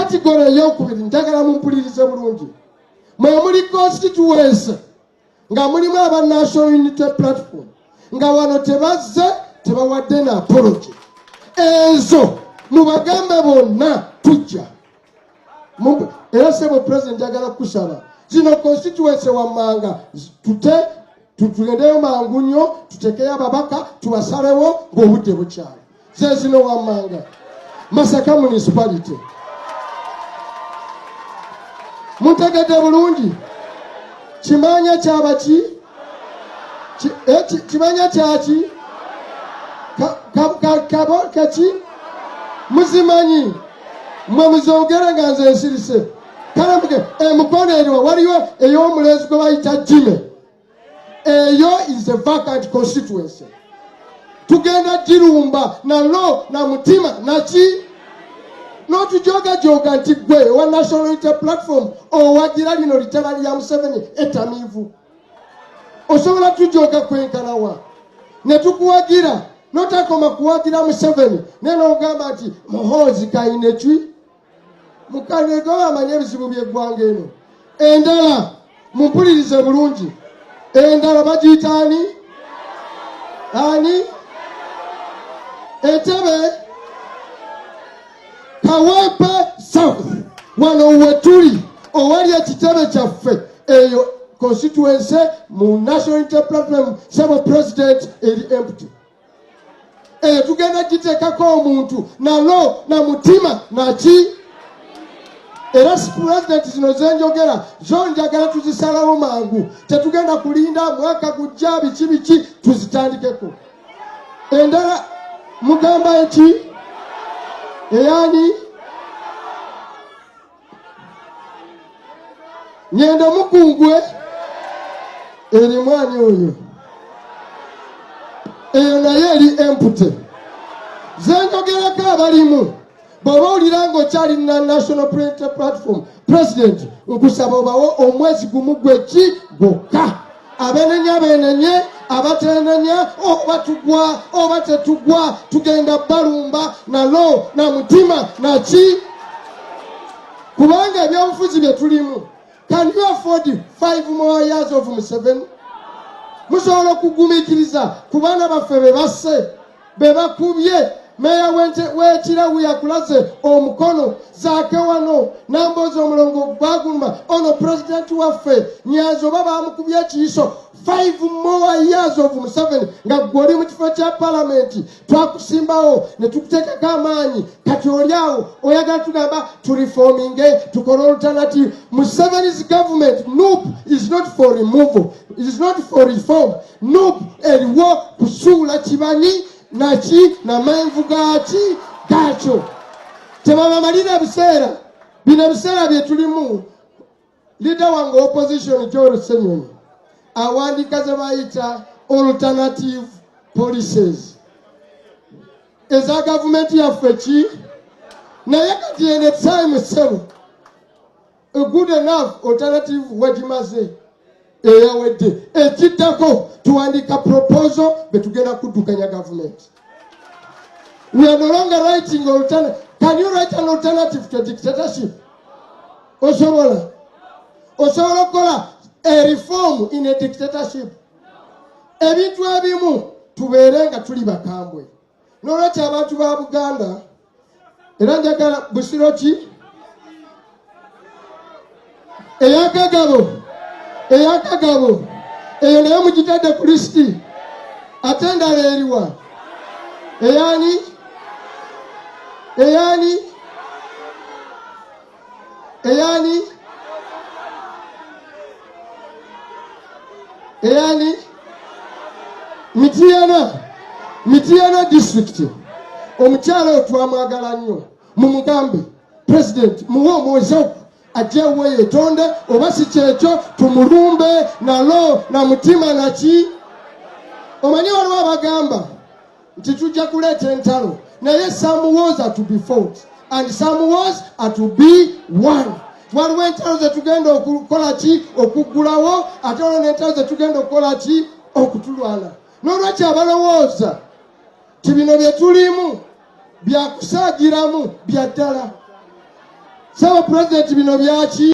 Category eyokubiri, njagala mumpulirize bulungi, mwe muli constituency nga mulimu aba National Unity Platform nga wano tebazze, tebawadde na apology. Ezo mubagambe bonna tujja. Era sebo President, njagala kukusaba, zino constituency wammanga tute tugendeyo mangu nnyo, tutekeyo ababaka, tubasalewo ng'obudde bukyali. Ze zino wammanga: Masaka Municipality, muntegedde bulungi, kimanya kyabaki, kimanya kyaki, kaki, muzimanyi mwe, muzogere nga nze nsirise. Kale muge emukono eriwa? Waliyo ey'omulenzi gwe bayita Jime, eyo is a vacant constituency, tugenda girumba nalo na mutima naki. N'otujogajoga nti gwe owa National Unity Platform owagira lino litala lya Museveni etamiivu, osobola tujoga kwenkanawa ne tukuwagira? Notakoma kuwagira Museveni, naye n'ogamba nti Muhoozi kayine ki mukanegoba amanye ebizibu by'eggwanga eno. Endala, mumpulirize bulungi, endala bagiyita ani? Ani? Entebe Kawempe South, wano wetuli owali ekitebe kyaffe. Eyo constituency mu National Unity Platform, sebo President, eri empty. Eyo tugenda giteekako omuntu nalo na mutima naki. Era President, zino zenjogera zo njagala tuzisalawo mangu, tetugenda kulinda mwaka gujja biki biki, tuzitandikeko. Endala mugamba eki? Eyani? Nyendo Mukungwe, erimu ani oyo? Eyo naye eri empty. Zenjogerako abalimu, bw'oba owulira ng'okyali na National Unity Platform, President, nkusaba obawo omwezi gumu gweki gwokka. Abenenya benenye, abatenenya, oba tugwa oba tetugwa, tugenda balumba nalo na mutima naki, kubanga ebyobufuzi bye tulimu, can you afford 5 more years of Museveni? Musobola okugumiikiriza ku baana baffe be basse, be bakubye? Meeya w'ekirawu yakulaze omukono zaake wano namboozi omulongo baguluma ono pulezidenti waffe Nyanzi oba bamukubye ekiyiso. 5 more years of Museveni nga gwe oli mu kifo kya palamenti, twakusimbawo ne tukuteekako amaanyi, kati oli awo oyagala tugamba tureforminge, tukole alternative. Museveni's government, NUP is not for removal, is not for reform. NUP eriwo kusuula kibanyi naki namenvu gaki gakyo. Tebabamalira ebiseera bino, ebiseera bye tulimu. Leader wange opposition Joel Ssenyonyi awandiika ze bayita alternative policies eza gavumenti yaffe ki, naye kati ene time sebo, a good enough alternative wagimaze, eyawedde. Ekiddako tuwandiika proposal betugenda kuddukanya gavumenti. We are no longer writing alternative. Can you write an alternative to a dictatorship? Osobola? Osobola okukola a reform in a dictatorship? Ebintu ebimu tubeere nga tuli bakambwe. N'olwekyo abantu ba Buganda, era njagala Busiro ki eyakagabo, eyakagabo eyo naye mugitadde ku lisiti. Ate endala eriwa? Eyani? Eyani? Eyani? Eyani? Mitiyana, Mitiyana District. Omukyala oyo twamwagala nnyo, mumugambe President muwe omwezi ogwo ajjewo yetonde, oba si kyekyo tumulumbe nalo na mutima naki. Omanyi waliwo abagamba nti tujja kuleeta entalo, naye some wars are to be fought and some wars are to be won. Waliwo entalo zetugenda okukola ki? Okuggulawo. Ate waliwo n'entalo zetugenda okukola ki? Okutulwana. N'olwekyo abalowooza ti bino bye tulimu byakusaagiramu bya ddala. Ssebo Pulezidenti, bino byaki?